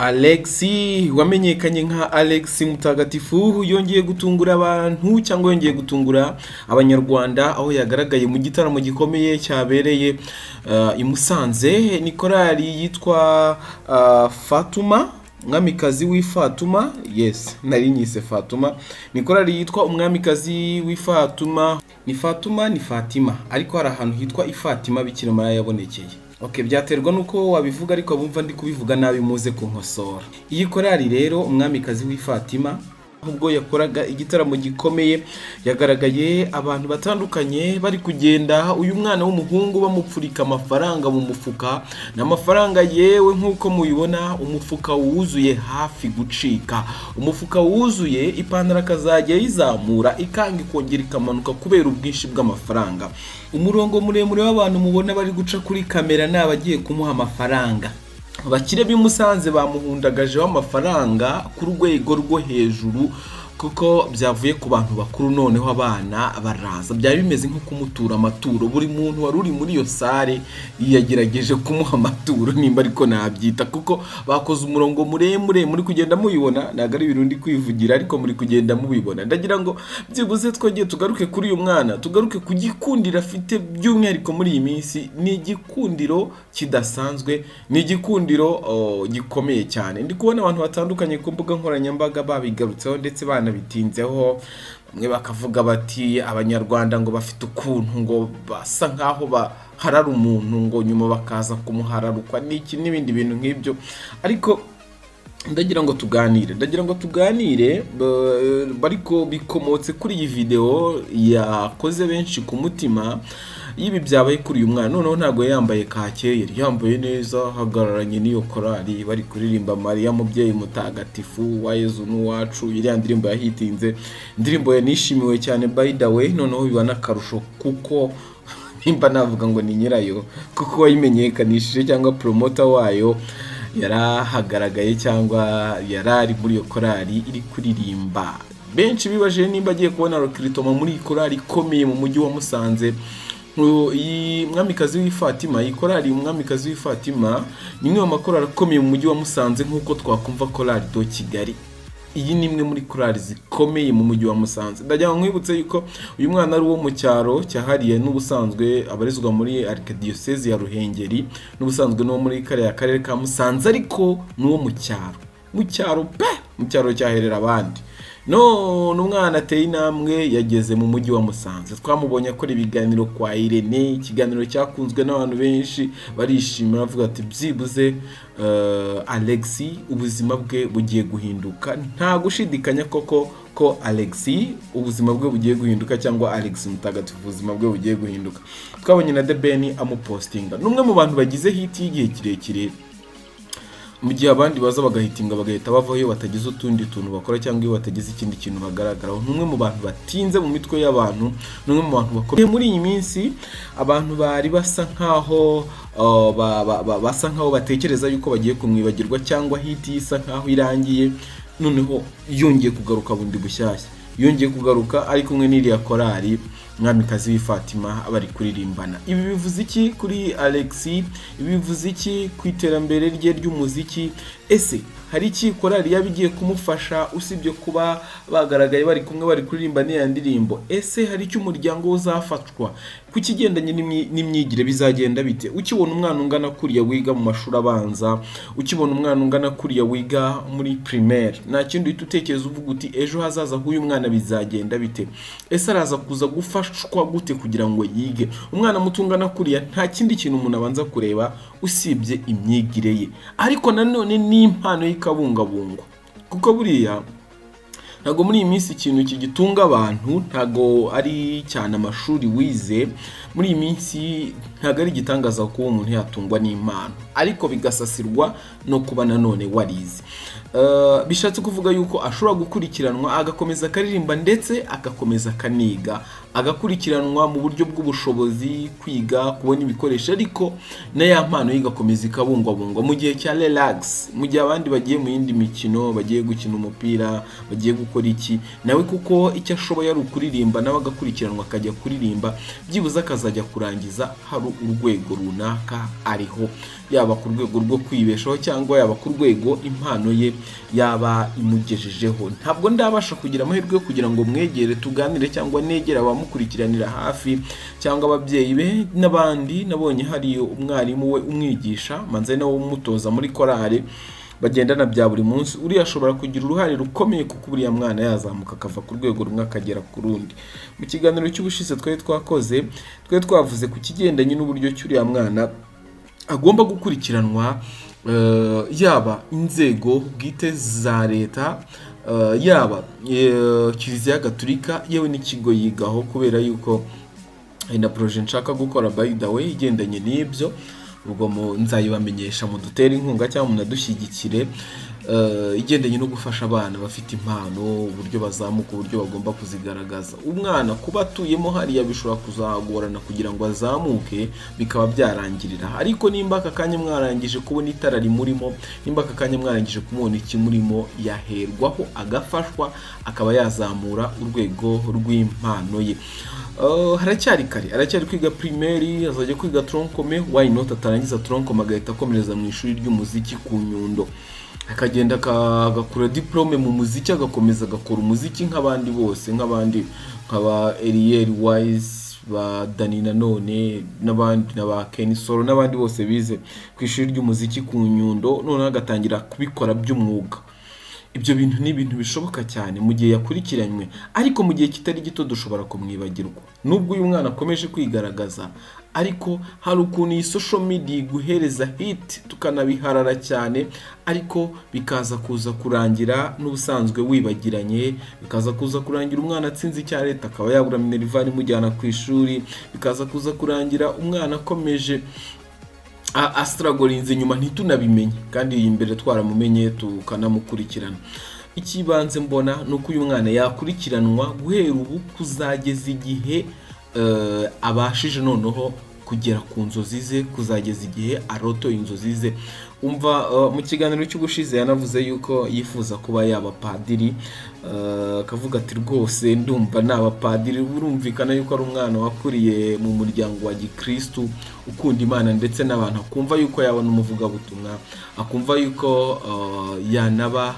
Alexi wamenyekanye nka Alex Mutagatifu yongeye gutungura abantu cyangwa yongeye gutungura Abanyarwanda aho yagaragaye mu gitaramo gikomeye cyabereye i Musanze. Ni korali yitwa Fatuma, Umwamikazi w'i Fatuma. Yes, nari nyise Fatuma. Ni korali yitwa Umwamikazi w'i Fatuma. Ni Fatuma, ni Fatima, ariko hari ahantu hitwa Ifatima Bikira Mariya yabonekeye. Okay, byaterwa nuko wabivuga, ariko abumva ndi kubivuga nabi muze kunkosora. Iyi korali rero, Umwamikazi w'i Fatima, ubwo yakoraga igitaramo gikomeye, yagaragaye abantu batandukanye bari kugenda uyu mwana w'umuhungu bamupfurika amafaranga mu mufuka. Ni amafaranga yewe, nk'uko mubibona, umufuka wuzuye hafi gucika, umufuka wuzuye, ipantaro akazajya ayizamura ikanga ikongera ikamanuka kubera ubwinshi bw'amafaranga. Umurongo muremure w'abantu mubona bari guca kuri kamera ni abagiye kumuha amafaranga. Abakire b'i Musanze bamuhundagajeho amafaranga ku rwego rwo hejuru, kuko byavuye ku bantu bakuru, noneho abana baraza. Byari bimeze nko kumutura amaturo. Buri muntu wari uri muri iyo salle yagerageje kumuha amaturo, nimba ariko nabyita, kuko bakoze umurongo muremure. Muri kugenda mubibona, ntabwo ari ibintu ndi kwivugira, ariko muri kugenda mubibona. Ndagira ngo byibuze twongeye tugaruke kuri uyu mwana, tugaruke ku gikundiro afite by'umwihariko muri iyi minsi. Ni igikundiro kidasanzwe, ni igikundiro gikomeye cyane. Ndi kubona abantu batandukanye ku mbuga nkoranyambaga babigarutseho ndetse banabitinzeho. Bamwe bakavuga bati Abanyarwanda ngo bafite ukuntu ngo basa nkaho baharara umuntu, ngo nyuma bakaza kumuhararukwa n'iki n'ibindi bintu nk'ibyo. Ariko ndagira ngo tuganire, ariko bikomotse kuri iyi video yakoze benshi ku mutima y'ibi byabaye kuri uyu mwana. Noneho ntabwo yambaye kake, yari yambaye neza, ahagararanye n'iyo korali bari kuririmba "Mariya Mubyeyi Mutagatifu wa Yezu n'uwacu", iriya ndirimbo yahitinze, indirimbo yanishimiwe cyane by the way. Noneho biba n'akarusho kuko nimba navuga ngo ni nyirayo, kuko wayimenyekanishije cyangwa promoter wayo yarahagaragaye cyangwa yari ari muri iyo korali iri kuririmba. Benshi bibajije nimba agiye kubona recrutement muri iyi korali ikomeye mu mujyi wa Musanze. Iyi Mwamikazi w'i Fatima, iyi korali Umwamikazi w'i Fatima, ni imwe mu makorali akomeye mu mujyi wa Musanze. Nk'uko twakumva Korali de Kigali, iyi ni imwe muri korali zikomeye mu mujyi wa Musanze. Ndagira ngo nkwibutse yuko uyu mwana ari uwo mu cyaro cyahariye, n'ubusanzwe abarizwa muri Archdiocese ya Ruhengeri, n'ubusanzwe n'uwo muri kariya karere ka Musanze, ariko n'uwo mu cyaro, mu cyaro pe, mu cyaro cyaherera abandi. None umwana ateye intambwe yageze mu mujyi wa Musanze. Twamubonye akora ibiganiro kwa Irene, ikiganiro cyakunzwe n'abantu benshi, barishimira, bavuga ati byibuze Alexi ubuzima bwe bugiye guhinduka. Nta gushidikanya koko ko Alexi ubuzima bwe bugiye guhinduka, cyangwa Alex Mutagatifu ubuzima bwe bugiye guhinduka. Twabonye na The Ben amupostinga. Ni umwe mu bantu bagize hit y'igihe kirekire, mu gihe abandi baza bagahitinga bagahita bavaho iyo batagize utundi tuntu bakora cyangwa iyo batagize ikindi kintu bagaragaraho. Ni umwe mu bantu batinze mu mitwe y'abantu, ni umwe mu bantu bakomeye muri iyi minsi. Abantu bari basa nkaho basa nkaho batekereza yuko bagiye kumwibagirwa cyangwa hit isa nkaho irangiye, noneho yongeye kugaruka bundi bushyashya, yongeye kugaruka ari kumwe n'iriya korali Mwamikazi w'i Fatima bari kuririmbana. Ibi bivuze iki kuri Alexi? Ibi bivuze iki ku iterambere rye ry'umuziki? Ese hari iki korali yaba igiye kumufasha usibye kuba bagaragaye bari kumwe bari kuririmba n'iya ndirimbo? Ese hari icyo umuryango we uzafatwa ku kigendanye n'imyigire? Bizagenda bite ukibona umwana ungana kuriya wiga mu mashuri abanza, ukibona umwana ungana kuriya wiga muri primaire? Nta kindi uhita utekereza, uvuga uti ejo hazaza h'uyu mwana bizagenda bite? Ese araza kuza gufashwa gute kugira ngo yige? Umwana muto ungana kuriya, nta kindi kintu umuntu abanza kureba usibye imyigire ye, ariko nanone n'impano ye ikabungabungwa, kuko buriya ntabwo muri iyi minsi ikintu kigitunga abantu ntabwo ari cyane amashuri wize. Muri iyi minsi ntabwo ari igitangaza kuba umuntu yatungwa n'impano, ariko bigasasirwa no kuba nanone warize. Bishatse kuvuga yuko ashobora gukurikiranwa agakomeza akaririmba ndetse agakomeza akaniga, agakurikiranwa mu buryo bw'ubushobozi, kwiga, kubona ibikoresho, ariko na ya mpano ye igakomeza ikabungwabungwa mu gihe cya relax, mu gihe abandi bagiye mu yindi mikino, bagiye gukina umupira, bagiye gukora. gukora iki nawe, kuko icyo ashoboye ari ukuririmba, nawe agakurikiranwa akajya kuririmba, byibuze akazajya kurangiza hari urwego runaka ariho, yaba ku rwego rwo kwibeshaho cyangwa yaba ku rwego impano ye yaba imugejejeho. Ntabwo ndabasha kugira amahirwe yo kugira ngo mwegere tuganire, cyangwa negere abamukurikiranira hafi cyangwa ababyeyi be n'abandi. Nabonye hari umwarimu we umwigisha manze nawe umutoza muri korali bagendana bya buri munsi. Uriya ashobora kugira uruhare rukomeye, kuko uriya mwana yazamuka akava ku rwego rumwe akagera ku rundi. Mu kiganiro cy'ubushize twari twakoze, twari twavuze ku kigendanye n'uburyo cy'uriya mwana agomba gukurikiranwa, yaba inzego bwite za leta, yaba Kiliziya Gatulika, yewe n'ikigo yigaho, kubera yuko hari na projet nshaka gukora, by the way, igendanye n'ibyo. Ubwo nzayibamenyesha, mudutere inkunga cyangwa munadushyigikire, igendanye no gufasha abana bafite impano, uburyo bazamuka, uburyo bagomba kuzigaragaza. Umwana kuba atuyemo hariya bishobora kuzagorana kugira ngo azamuke, bikaba byarangirira. Ariko nimba aka kanya mwarangije kubona itara rimurimo, nimba aka kanya mwarangije kumubona ikimurimo, yaherwaho agafashwa, akaba yazamura urwego rw'impano ye. Haracyari kare, aracyari kwiga primaire, azajya kwiga tronc commun. Why not atarangiza tronc commun agahita akomereza mu ishuri ry'umuziki ku Nyundo, akagenda agakura diplôme mu muziki, agakomeza agakora umuziki nk'abandi bose, nk'abandi nk'aba Eliel Wise, ba Dani Nanone n'abandi, na ba Kenny Solo n'abandi bose bize ku ishuri ry'umuziki ku Nyundo, noneho agatangira kubikora by'umwuga. Ibyo bintu ni ibintu bishoboka cyane mu gihe yakurikiranywe, ariko mu gihe kitari gito dushobora kumwibagirwa. Nubwo uyu mwana akomeje kwigaragaza, ariko hari ukuntu iyi social media iguhereza hit tukanabiharara cyane, ariko bikaza kuza kurangira n'ubusanzwe wibagiranye, bikaza kuza kurangira umwana atsinze icya leta akaba yabura minerval imujyana ku ishuri, bikaza kuza kurangira umwana akomeje astrugglinze nyuma ntitunabimenye, kandi iyi mbere twaramumenye tukanamukurikirana. Icy'ibanze mbona ni uko uyu mwana yakurikiranwa guhera ubu kuzageza igihe abashije noneho kugera ku nzozi ze, kuzageza igihe arotoye inzozi ze. Umva, mu kiganiro cy'ubushize yanavuze yuko yifuza kuba yaba padiri, akavuga ati: "Rwose ndumva naba padiri." Urumvikana yuko ari umwana wakuriye mu muryango wa gikristu ukunda Imana ndetse n'abantu, akumva yuko yabona umuvugabutumwa, akumva yuko yanaba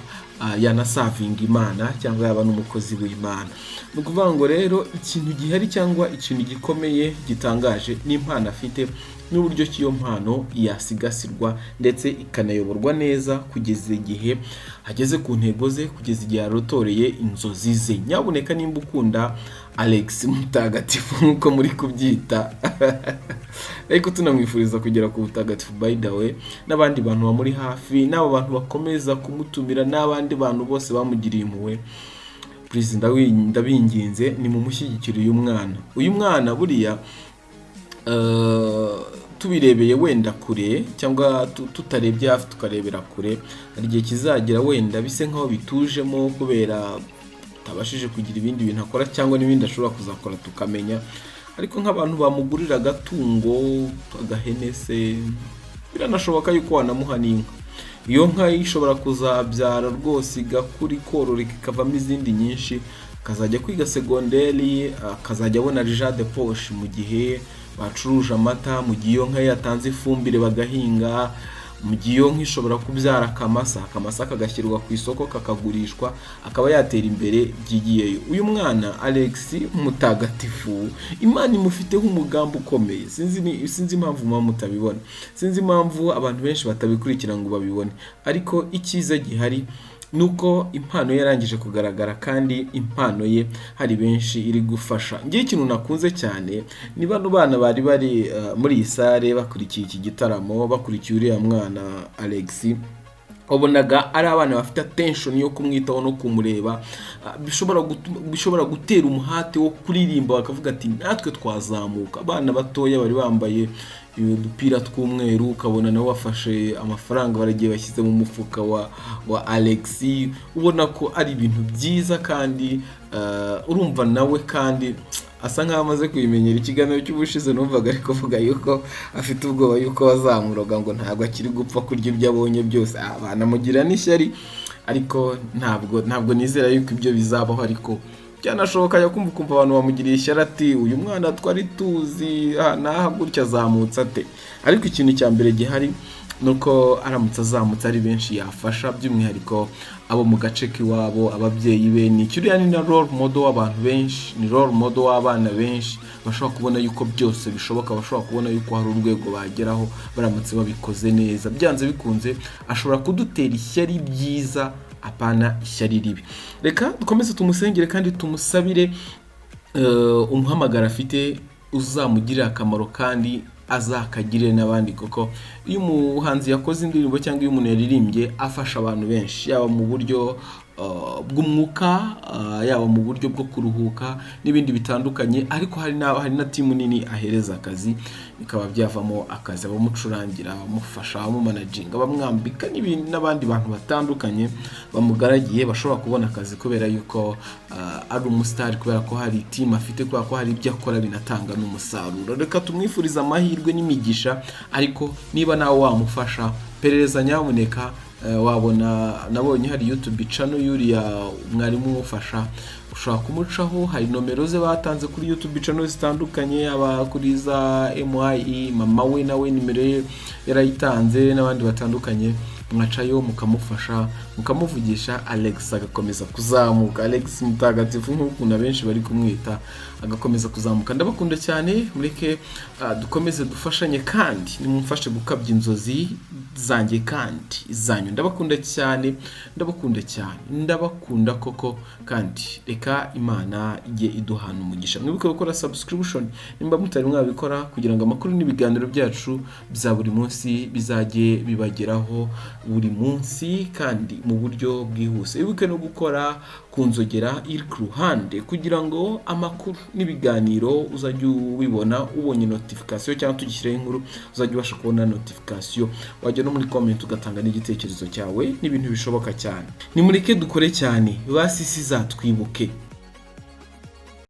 yanaservinga Imana cyangwa yaba n'umukozi w'Imana. Ni ukuvuga ngo rero ikintu gihari cyangwa ikintu gikomeye gitangaje ni impano afite n'uburyo ki iyo mpano yasigasirwa ndetse ikanayoborwa neza kugeza igihe ageze ku ntego ze, kugeza igihe yarotoreye inzozi ze. Nyabuneka, nimba ukunda Alex Mutagatifu nk'uko muri kubyita, ariko tunamwifuriza kugera ku butagatifu, by the way, n'abandi bantu bamuri hafi, n'abo bantu bakomeza kumutumira, n'abandi bantu bose bamugiriye impuhwe, please, ndabinginze, ni mumushyigikire uyu mwana. Uyu mwana buriya, tubirebeye wenda kure cyangwa tutarebye hafi tukarebera kure, hari igihe kizagera wenda bise nkaho bitujemo kubera atabashije kugira ibindi bintu akora cyangwa n'ibindi ashobora kuzakora tukamenya. Ariko nk'abantu bamugurira agatungo, agahene se, biranashoboka yuko wanamuha n'inka. Iyo nka ishobora kuzabyara rwose, igakura, ikororoka, ikavamo izindi nyinshi, akazajya kwiga segonderi, akazajya abona argent de poche mu gihe bacuruje amata, mu gihe iyo nka ye yatanze ifumbire bagahinga, mu gihe iyo nka ishobora kubyara akamasa, akamasa kagashyirwa ku isoko kakagurishwa, akaba yatera imbere byigiyeyo. Uyu mwana Alex Mutagatifu, Imana imufiteho umugambi ukomeye. Sinzi impamvu muba mutabibona, sinzi impamvu abantu benshi batabikurikira ngo babibone, ariko icyiza gihari ni uko impano ye yarangije kugaragara, kandi impano ye hari benshi iri gufasha. Ngewe ikintu nakunze cyane ni bano bana bari muri iyi salle bakurikiye iki gitaramo, bakurikiye uriya mwana Alex. Wabonaga ari abana bafite attention yo kumwitaho no kumureba, bishobora gutera umuhate wo kuririmba, bakavuga ati: "Natwe twazamuka." Abana batoya bari bambaye udupira tw'umweru, ukabona nabo bafashe amafaranga baragiye bashyize mu mufuka wa Alex, ubona ko ari ibintu byiza kandi Urumva nawe kandi asa nkaho amaze kubimenyera. Ikiganiro cy'ubushize numvaga ari kuvuga yuko afite ubwoba yuko bazamuroga, ngo ntabwo akiri gupfa kurya ibyo abonye byose. Banamugira n'ishyari, ariko ntabwo nizera yuko ibyo bizabaho, ariko byanashoboka. Yakumva ukumva abantu bamugiriye ishyari, ati: "Uyu mwana twari tuzi aha n'aha gutya, azamutse ate?" Ariko ikintu cya mbere gihari ni uko aramutse azamutse ari benshi yafasha, by'umwihariko abo mu gace k'iwabo, ababyeyi be. Ni uriya ni na role model w'abantu benshi, ni role model w'abana benshi bashobora kubona yuko byose bishoboka, bashobora kubona yuko hari urwego bageraho baramutse babikoze neza. Byanze bikunze ashobora kudutera ishyari byiza, apana ishyari ribi. Reka dukomeze tumusengere kandi tumusabire umuhamagaro afite uzamugirira akamaro kandi azakagirire n'abandi, kuko iyo umuhanzi yakoze indirimbo cyangwa iyo umuntu yaririmbye afasha abantu benshi, yaba mu buryo bw'umwuka, yaba mu buryo bwo kuruhuka n'ibindi bitandukanye. Ariko hari na team nini ahereza akazi, bikaba byavamo akazi: abamucurangira, abamufasha, abamumanaginga, abamwambika n'ibindi, n'abandi bantu batandukanye bamugaragiye bashobora kubona akazi kubera yuko ari umusitari, kubera ko hari team afite, kubera ko hari ibyo akora binatanga n'umusaruro. Reka tumwifurize amahirwe n'imigisha. Ariko niba nawe wamufasha, perereza nyamuneka. Wabona nabonye hari YouTube channel y'uriya mwarimu umufasha, ushobora kumucaho. Hari nomero ze batanze kuri YouTube channel zitandukanye, yaba kuri za MIE, mama we nawe nimero ye yarayitanze, n'abandi batandukanye. Mwacayo mukamufasha, mukamuvugisha, Alex agakomeza kuzamuka, Alex Mutagatifu nk'ukuntu abenshi bari kumwita, agakomeza kuzamuka. Ndabakunda cyane. Mureke dukomeze dufashanye kandi nimumfashe gukabya inzozi zanjye kandi zanyu. Ndabakunda cyane, ndabakunda cyane, ndabakunda koko, kandi reka Imana ijye iduhana umugisha. Mwibuke gukora subscription nimba mutari mwabikora, kugira ngo amakuru n'ibiganiro byacu bya buri munsi bizajye bibageraho buri munsi kandi mu buryo bwihuse. Wibuke no gukora ku nzogera iri ku ruhande, kugira ngo amakuru n'ibiganiro uzajye ubibona ubonye notification, cyangwa tugishyiraho inkuru uzajya ubasha kubona notification. Wajya no muri comment ugatanga n'igitekerezo cyawe, n'ibintu bishoboka cyane. Nimureke dukore cyane, basi isi izatwibuke.